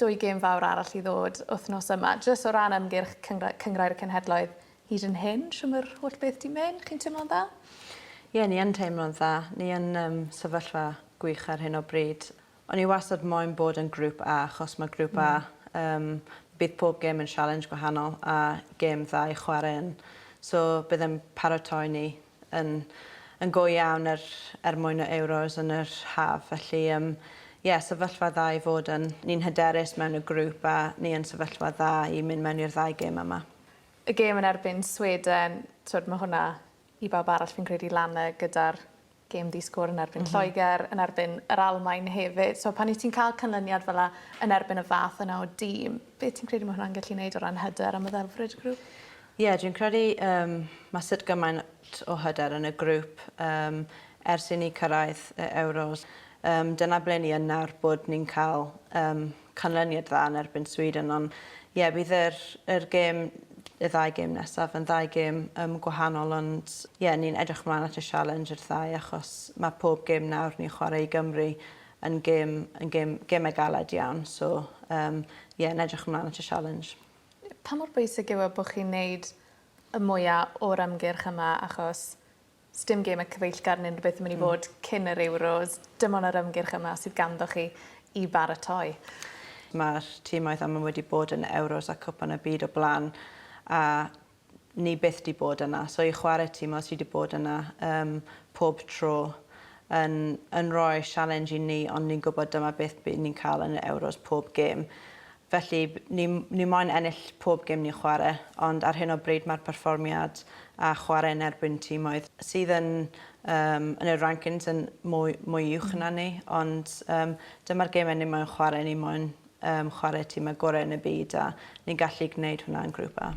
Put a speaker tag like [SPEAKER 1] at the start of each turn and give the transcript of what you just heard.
[SPEAKER 1] Dwy gêm fawr arall i ddod wythnos yma. Jyst o ran ymgyrch Cynghrair y Cenhedloedd hyd yn hyn, shwt mae'r holl beth 'di mynd? Chi'n teimlo'n dda?
[SPEAKER 2] Ie, ni yn teimlo'n dda. Ni yn um, sefyllfa gwych ar hyn o bryd. O'n i wastad moyn bod yn grŵp A achos mae grŵp A um, bydd pob gêm yn challenge gwahanol a gêm dda i chwarae yn. So bydd yn paratoi ni yn yn go iawn er er mwyn y Euros yn yr haf felly yym ie sefyllfa dda i fod yn. Ni'n hyderus mewn y grŵp a ni yn sefyllfa dda i mynd mewn i'r ddau gêm yma.
[SPEAKER 1] Y gêm yn erbyn Sweden, t'wod ma' hwnna i bawb arall fi'n credu lan 'na gyda'r gêm ddi sgôr yn erbyn Lloegr, yn erbyn yr Almaen hefyd. So pan wyt ti'n cael canlyniad fel 'a yn erbyn y fath yna o dîm, beth ti'n credu ma' hwnna'n gallu neud o ran hyder a meddylfryd y grŵp?
[SPEAKER 2] Ie, dwi'n credu yym ma' sut gymaint o hyder yn y grŵp yym ers i ni cyrraedd y Euros. Yym dyna ble ni yn nawr bod ni'n cael yym canlyniad dda yn erbyn Sweden ond ie bydd yr yr gêm y ddau gêm nesaf yn ddau gêm yym gwahanol ond ie ni'n edrych mlaen at y sialens i'r ddau achos ma' pob gêm nawr ni'n chwarae i Gymru yn gêm yn gêm gemau galed iawn so yym ie yn edrych mlaen at y sialens.
[SPEAKER 1] Pa mor bwysig yw e bo' chi'n neud y mwya o'r ymgyrch yma achos sdim geme cyfeillgar ne' unrhyw beth yn myn' i fod cyn yr Euros, dim on' yr ymgyrch yma sydd ganddo chi i baratoi.
[SPEAKER 2] Ma'r timoedd yma wedi bod yn Euros a Cwpan y Byd o bla'n a ni byth 'di bod yna so i chware timoedd sy 'di bod yna yym pob tro yn yn roi sialens i ni ond ni'n gwbod dyma beth by' ni'n ca'l yn y Euros pob gêm. Felly ni ni moyn ennill pob gêm ni'n chware ond ar hyn o bryd ma'r perfformiad a chware yn erbyn timoedd sydd yn yym yn y rankings yn mwy mwy uwch na ni ond yym dyma'r geme ni moyn chware ni moyn yym chware timau gore yn y byd a ni'n gallu gneud hwnna yn grŵp A.